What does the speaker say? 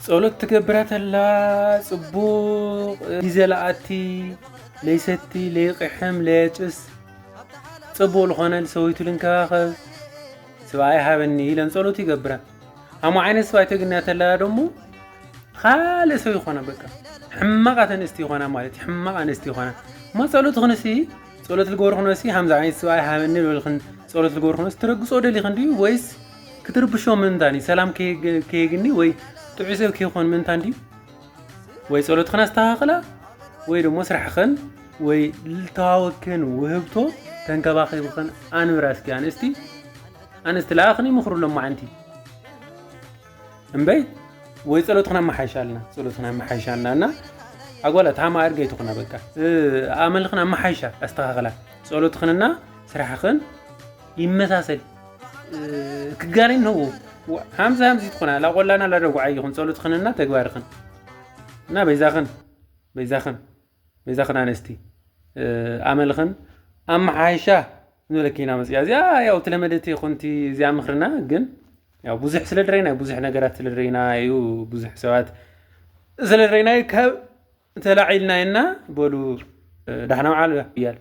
ጸሎት ትገብራ ተላ ጽቡቕ ግዜ ለኣቲ፣ ለይሰቲ፣ ለይቕሕም፣ ለየጭስ፣ ጽቡቕ ልኾነ ልሰበይቱ ልንከባኸብ፣ ስብኣይ ሃበኒ ኢለን ጸሎት ይገብራ። ኣሞ ዓይነት ስብኣይ ተግንያ ተላ ደሞ ካልእ ሰብ ይኾና፣ በቃ ሕማቕ ኣንስቲ ይኾና ማለት እዩ። ሕማቕ ኣንስቲ ይኾና። እሞ ጸሎት ኽንሲ፣ ጸሎት ልገብርኽኖሲ ሃምዚ ዓይነት ስብኣይ ሃበኒ ልበልኽን ጸሎት ልገብርኽኖሲ ትረግጾ ደሊኽን ድዩ ወይስ ክትርብሾ ምእንታን እዩ? ሰላም ከየግ-፣ ከየግኒ ወይ ጥዑይ ሰብ ከይኾን ምእንታን ድዩ? ወይ ጸሎትኽን ኣስተኻኽላ ወይ ደሞ ስራሕኽን ወይ ልተዋወክን ውህብቶ ተንከባኺብኽን ኣንብራ። እስኪ ኣንስቲ፣ ኣንስቲ ለኣኽን ይምኽሩ ሎማዓንቲ እምበይ ወይ ጸሎትኽን ኣመሓይሻልና፣ ጸሎትኽን ኣመሓይሻልና እና ኣጓላት ሃማ ኣድገይ ትኹና በቃ። እ፣ ኣመልኽን ኣመሓይሻ ኣስተኻኽላ። ጸሎትኽንና ስራሕኽን ይመሳሰል። እ፣ ክጋኔን ነው። ወ-፣ ሃምዚ ሃምዚ ትኾና፣ ላቆላና ላደጉዓ ይኹን ጸሎትኽንና ተግባርኽን። እና በይዛኽን፣ በይዛኽን፣ በይዛኽን ኣንስቲ፣ እ፣ ኣመልኽን ኣመሓይሻ ንብለኪ ኢና መጽያ። እዚኣ ያው ተለመደት ይኹንቲ እዚኣ ምኽርና፣ ግን ያው ብዙሕ ስለ ድረይና፣ ብዙሕ ነገራት ስለ ድረይና እዩ፣ ብዙሕ ሰባት ስለ ድረይና እዩ። ካብ ተላዒልና ኢና። በሉ፣ እ፣ ዳሕና ውዓል እያል።